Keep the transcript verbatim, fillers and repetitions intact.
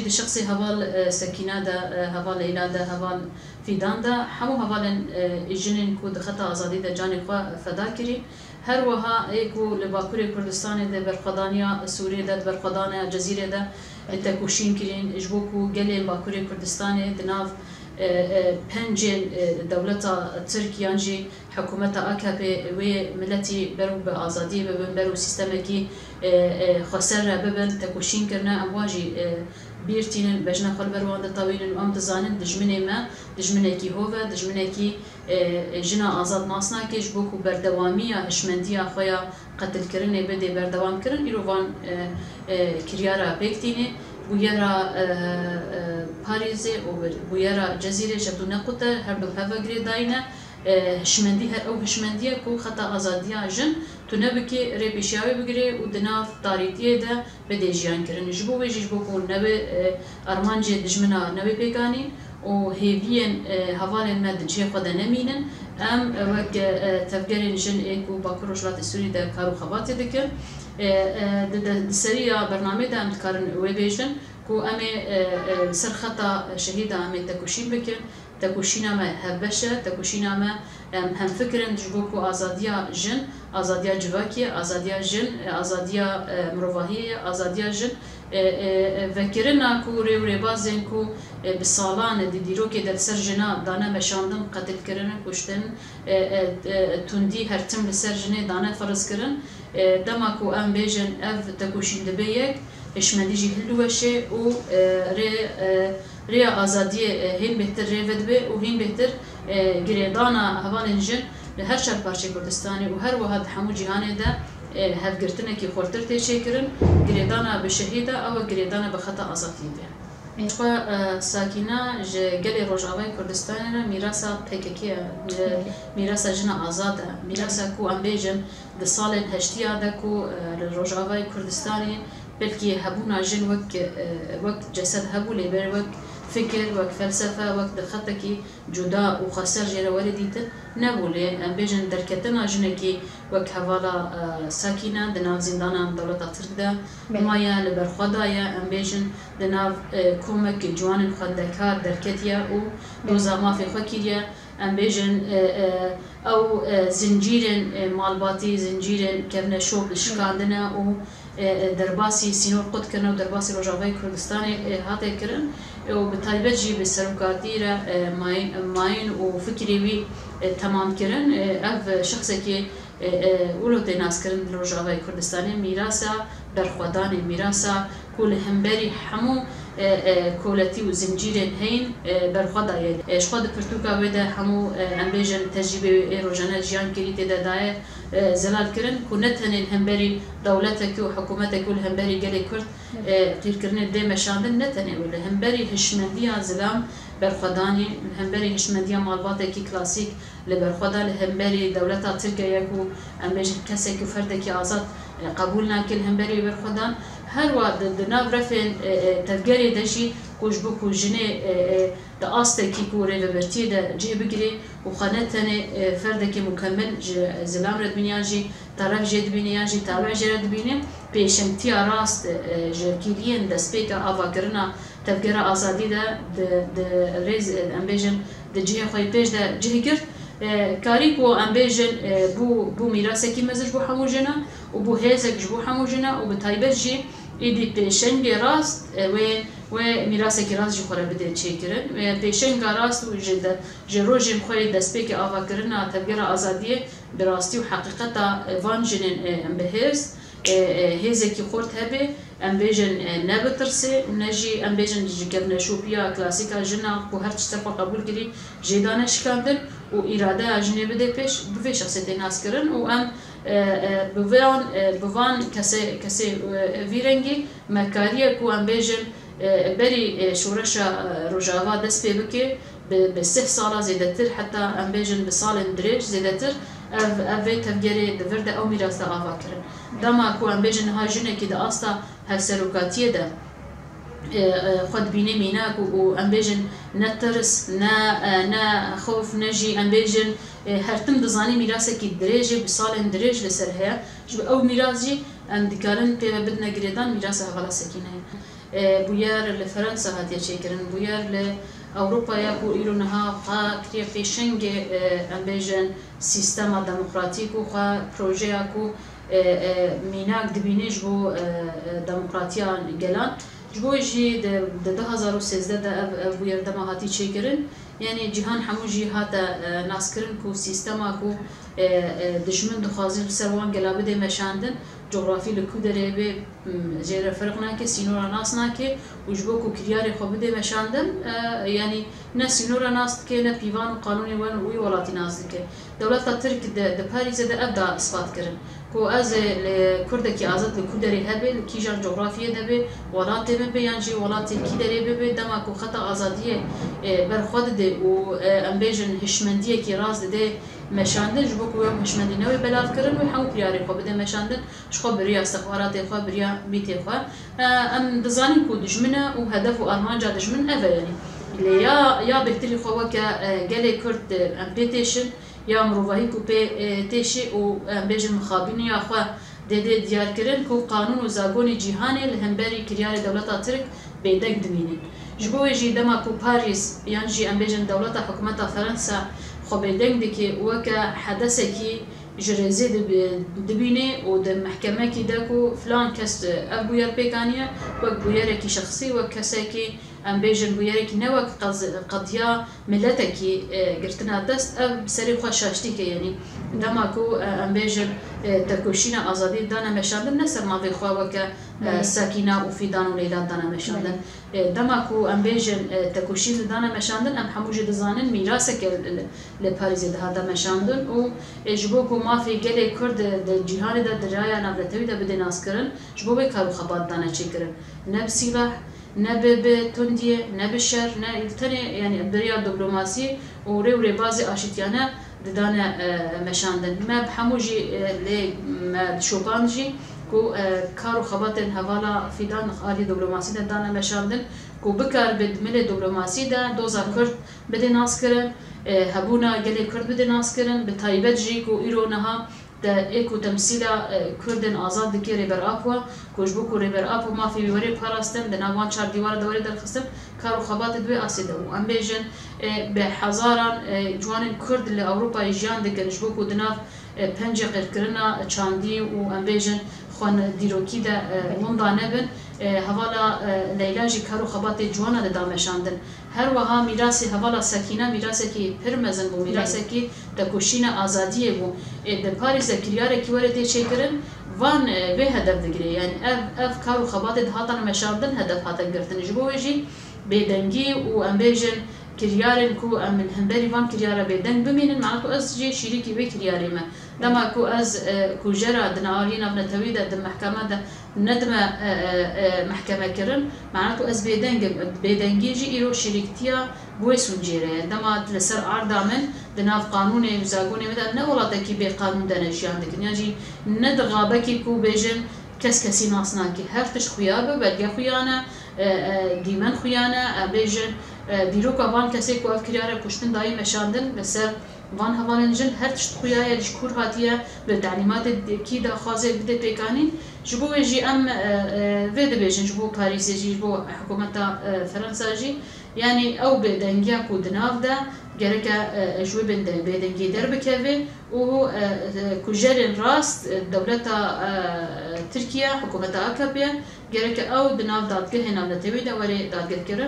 Di şexsê heval, e, Sekîne de, e, heval Leyla de, heval Fîdan de, hemû hevalên, e, jinên ku di xeta azadî de canê xwe feda kirî, her wiha ê ku li Bakurê Kurdistanê di berxwedaniya Sûriyê de, di berxwedaniya Cezîrê de, e, tekoşîn kirîn, ji bo ku gelên Bakurê Kurdistanê di nav, e, e, pencên, e, dewleta Tirk yan jî hikûmeta A K P wê miletî ber û bi azadiyê bibin, ber û sîstemekî, e, e, xweser re bibin, tekoşîn kirine. Em wan jî, e, bîr tînin, bejna xwe li ber wan ditewînin û em dizanin dijminê me dijminekî hov e, dijminekî, e, e, jina azad nas nake, ji bo ku berdewamiya hişmendiya xwe ya qetilkirinê bidê berdewamkirin. Îro van, e, e, kiryara pêk tînê. Bûyera, e, e, Parîzê û bûyera Cezîrê ji du nequte her du hev ve girêdayî ne. E, hişmendî her ew hişmendiye ku xeta azadiya jin tune bikê, rê pêşiya wê bigirê û di nav tarîtiyê de bidê jiyan kirin. Ji bo wê jî, ji bo ku newê, e, armancê dijmina newê pêk anîn û hêviyên, e, hevalên me di cihê xwe de nemînin, em, e, wek, e, tevgerên jin ê ku Bakur Rojhilatê Sûrî de kar û xebatê dikin, e, e, di, di, di seriya bernamê de em dikarin wê bêjin ku em ê, e, e, li ser xeta şehîda em ê tekoşîn bikin. Tekoşîna me hevbeş e, tekoşîna me, em hemfikir in ji bo ku azadiya jin, azadiya civakî ye, azadiya jin, e, azadiya, e, mirovahiyê ye, azadiya jin, e, e, e, vekirina ku rê û rêbazên ku, e, bi salan e di dîrokê de li ser jina dane meşandin, qetilkirin, kuştin, e, e, e, tundî her tim li ser jinê dane ferizkirin. E, dema ku em bêjin ev tekoşîn dibe yek, hişmendî jî hildiweşê û, e, rê, e, rêya azadiyê, e, hîn bêhtir rê vedibe û hîn bêhtir, e, girêdana hevalên jin li her çar parçeyê Kurdistanê û her wiha di hemû cîhanê de, e, hevgirtinekî xurtir tê çêkirin. Girêdana bi şehîda ew e, girêdana bi xeta azadiyê be. Xwe, e, Sakîna ji gelê Rojavayê Kurdistanê re mîrasa P K K ye, e, Peki. Mîrasa jina azad e, mîrasa ku em bêjin di salên heştiya de ku, e, li Rojavayê Kurdistanê belkî hebûna jin wek, e, wek cesed hebû, lê ber wek fikir, wek felsefe, wek di xetekî cuda û xweser jê re were dîtin nebû, lê em bêjin derketina jinekî wek hevala, e, Sakîne di nav zîndanan dewleta Tirk de Belê. Maye, li ber xwe daye, em bêjin di nav, e, komek ciwanên xwendekar derketiye û Belê. Doza mafê xwe kiriye. Em bêjin, e, e, ew, e, zincîrên, e, malbatî, zincîrên kevneşop şikandine û, e, e, derbasî sînor qut kirine û derbasî Rojavayê Kurdistanê, e, hate kirin. E, û bi taybet jî bi serokatî re, e, mayîn, mayîn û fikirê wî, e, temam kirin. E, ev şexsekî, e, e, wilo tê naskirin li Rojavayê Kurdistanê, mîrasa berxwedanê, mîrasa ku li hemberî hemû, e, e, koletî û zincîrên heyîn, e, berxwe daye. E, ji xwe di pirtûka wê de hemû, e, em bêjin tecrîbê wê ê rojane jiyan kirî tê de daye, e, zelal kirin ku ne tenê li hemberî dewletekî û hikûmetekî û li hemberî gelê Kurd, e, qîrkirinê dê meşandin, ne tenê wê, li hemberî hişmendiya zilam berxwedanê, li hemberî hişmendiya malbatekî klasîk, li berxwedan li hemberî dewleta Tirk e, ya ku em bêjin kesek û ferdekî azad, e, qebûl nake li hemberî berxwedan. Her wa di, di nav refên, e, e, tevgerê de jî ku ji bo ku jinê, e, e, di astekî ku rêvebirtiyê de cih bigirê û xwe ne tenê, e, ferdekî mukemil ji zilam re dibîne yan jî terev jê dibîne yan jî tabe jê re dibîne, pêşengtiya rast, e, ji kîliyên destpêka avakirina tevgera azadî de di, di rêz, em bêjin, di cihê xwe yê pêş de cih girt. E, karî ku em bêjin, e, bû, bû mîrasekî mezin ji bo hemû jina û bû hêzek ji bo hemû jina û bi taybet jî êdî pêşengê rast, e, wê, wê mîrasekî rast jî xwe re bidê çêkirin. Wê pêşenga rast û ji de, ji rojên xwe yê destpêkê avakirina tevgera azadiyê bi rastî û heqîqeta, e, van jinên, e, em bi hêz, e, e, hêzekî xurt hebe, em bêjin, e, ne bi tirsê, ne jî em bêjin ji kevneşopiya klasîka jina ku her tişt ser xwe qebûl kirî, jê dane şikandin û îradeya jinê bide pêş, bi vê şexsê tê naskirin û em, e, e, bi van, e, bi van kesê, kesê, e, vî rengî me kariye ku em bêjin, e, berî, e, şoreşa, e, Rojava dest pê bike, bi, bi sih sala zêdetir, heta em bêjin bi salên dirêj zêdetir, ev, ev vê tevgerê di vir de ew mîras de ava kirin. Dema ku em bêjin niha jinekî di asta hevserokatiyê de, e, e, xwe dibîne mînak û, û em bêjin ne tirs, ne, e, ne xewf, ne jî em bêjin, e, her tim dizanî mîrasekî dirêj e, bi salên dirêj li ser heye. Ji bo ew mîras jî em dikarin pê ve bidine girêdan, mîrasa hevala Sekîne ye. E, bûyer li Ferensa hatiye çêkirin, bûyer li Ewropaya ku îro niha xwe kiriye pêşengê, e, em bêjin, sîstema demokratîk û xwe projeya ku, e, e, mînak dibîne ji bo, e, e, demokratiya gelan. Ji bo wê jî di, di du hezar û sêzdeh de ev, ev bûyer dema hatî çêkirin. Yanî cîhan hemû jî hate, e, naskirin ku sîstema ku, e, e, dijmin dixwazin li ser wan gela bide meşandin, cografî li ku derê be, m, jê re ferq nake, sînora nas nake û ji bo ku kiryarê xwe bide meşandin, e, yanî ne sînora nas dike, ne pîvan û qanûnê wan û wî welatî nas dike. Dewleta Tirk di, di Parîzê de ev da ispat kirin ku ez ê li Kurdekî azad li ku derê hebe, li kîjan cografiyê de be, welatê min be yan jî welatê kî derê bibe, dema ku xeta azadiyê, e, ber xwe dide û, e, em bêjin hişmendiyekî rast dide meşandin, ji bo ku wê hişmendî newê belavkirin, wê hemû kiryarê xwe bide meşandin, ji xwe bi riya istixbaratê xwe, bi riya mîtê xwe. E, em dizanin ku dijmin e û hedef û armanca dijmin ev e, yanî. Lê ya, ya bêhtirî xwe weke, e, gelê Kurd, e, em pê têşin, ya mirovahî ku pê, e, têşî û, em bêjin mixabîniya xwe dê dê diyarkirin ku qanûn û zagonê cîhanê li hemberî kiryarê dewleta Tirk bêdeng dimînin. Ji bo wê jî dema ku Parîs yan jî em bêjin dewleta hikûmeta Ferensa xwe bêdeng dike weke hedesekî ji rêzê dibi-, dibîne û di mehkemekî de ku filan kes ev bûyer pêk aniye, wek bûyerekî şexsî, wek kesekî, em bêjin, bûyerekî ne wek qez-, qediya miletekî, e, girtina dest, ev bi serê xwe şaştî ke, yanî dema ku, e, em bêjin, e, tekoşîna azadiyê dane meşandin, ne ser mavê xwe weke, e, Belê. Sekîna û Fîdan û Leyla dane meşandin. Belê. E, dema ku em bêjin, e, tekoşîn dane meşandin, em hemû jî dizanin mîraseke li, li Parîzê dihate meşandin û, e, ji bo ku mafê gelê Kurd di, di cîhanê de, di raya navnetewî de bide naskirin, ji bo wê kar û xebat dane çêkirin. Ne bi sîlah, ne bi, bi tundiyê, ne bi şer, ne tenê, yanî bi riya diplomasî û rê û rêbazê aşîtiyane didane, e, meşandin. Me bi hemû jî, e, lê me dişopand jî ku, e, kar û xebatên hevala Fîdan aliyê diplomasî de dane meşandin ku bikaribe di milê diplomasî de doza Kurd bide naskirin, e, hebûna gelê Kurd bide naskirin, bi taybet jî ku îro niha de ê ku temsîla, e, Kurdên azad dike Rêber Apo, ku ji bo ku Rêber Apo mafê wî were parastin, di nav van çar dîwara de were derxistin, kar û xebatê di wê asê de bû. Em bêjin, e, bi hezaran, e, ciwanên Kurd li Ewropayê jiyan dikin, ji bo ku di nav, e, pencê qirkirina çandî û em bêjin xwe dîrokî de, e, winda nebin. E, hevala, e, Leyla jî kar û xebatê ciwana de da meşandin. Her wiha mîrasê hevala Sekîne mîrasekî pir mezin bû, Belê. Mîrasekî tekoşîna azadiyê bû. Ê, di Parîs de kiryarekî were tê çêkirin, van, e, vê hedef digire. Yanî ev, ev kar û xebatê dihatane meşandin, hedef hate girtin. Ji bo wê jî bêdengî û em bêjin kiryarên ku em li hemberî van kiryara bêdeng bimînin, mena ku ez jî şîrîkî vê kiryarê me. Dema ku ez, e, kujera di aliyê navnetewî de di mehkeme de nedime, e, e, e, mehkeme kirin, mena ku ez bêdeng im. Bêdengî jî îro şîrîktiya bi wê sûncê re ye. Dema li ser arda min, di nav qanûnê û zagonê me de em ne welatekî bê qanûn de ne jiyan dikin. Yan jî ne di xabekî ku bêjin kes kesî nas nake. Her tişt xuya be, belge xuya ne, e, e, dîmen xuya ne, em bêjin, e, dîroka van kesê ku ev kiryara kuştin dayî meşandin li ser van hevalên jin her tişt xuya ye, ji kûr hatiye, bi talîmatê kî daxwazê bide pêkanîn. Ji bo wê jî em, e, e, vê dibêjin, ji bo Parîsê jî, ji bo hikûmeta, e, Ferensa jî, yanî ew bêdengiya ku di nav de gereke, e, ji wê bêde-, bêdengiyê derbikeve û, e, e, kujerên rast, e, dewleta, e, Tirkiye, hikûmeta A K P, gereke ew di nav dadgehê navnetewî de were dadgehkirin.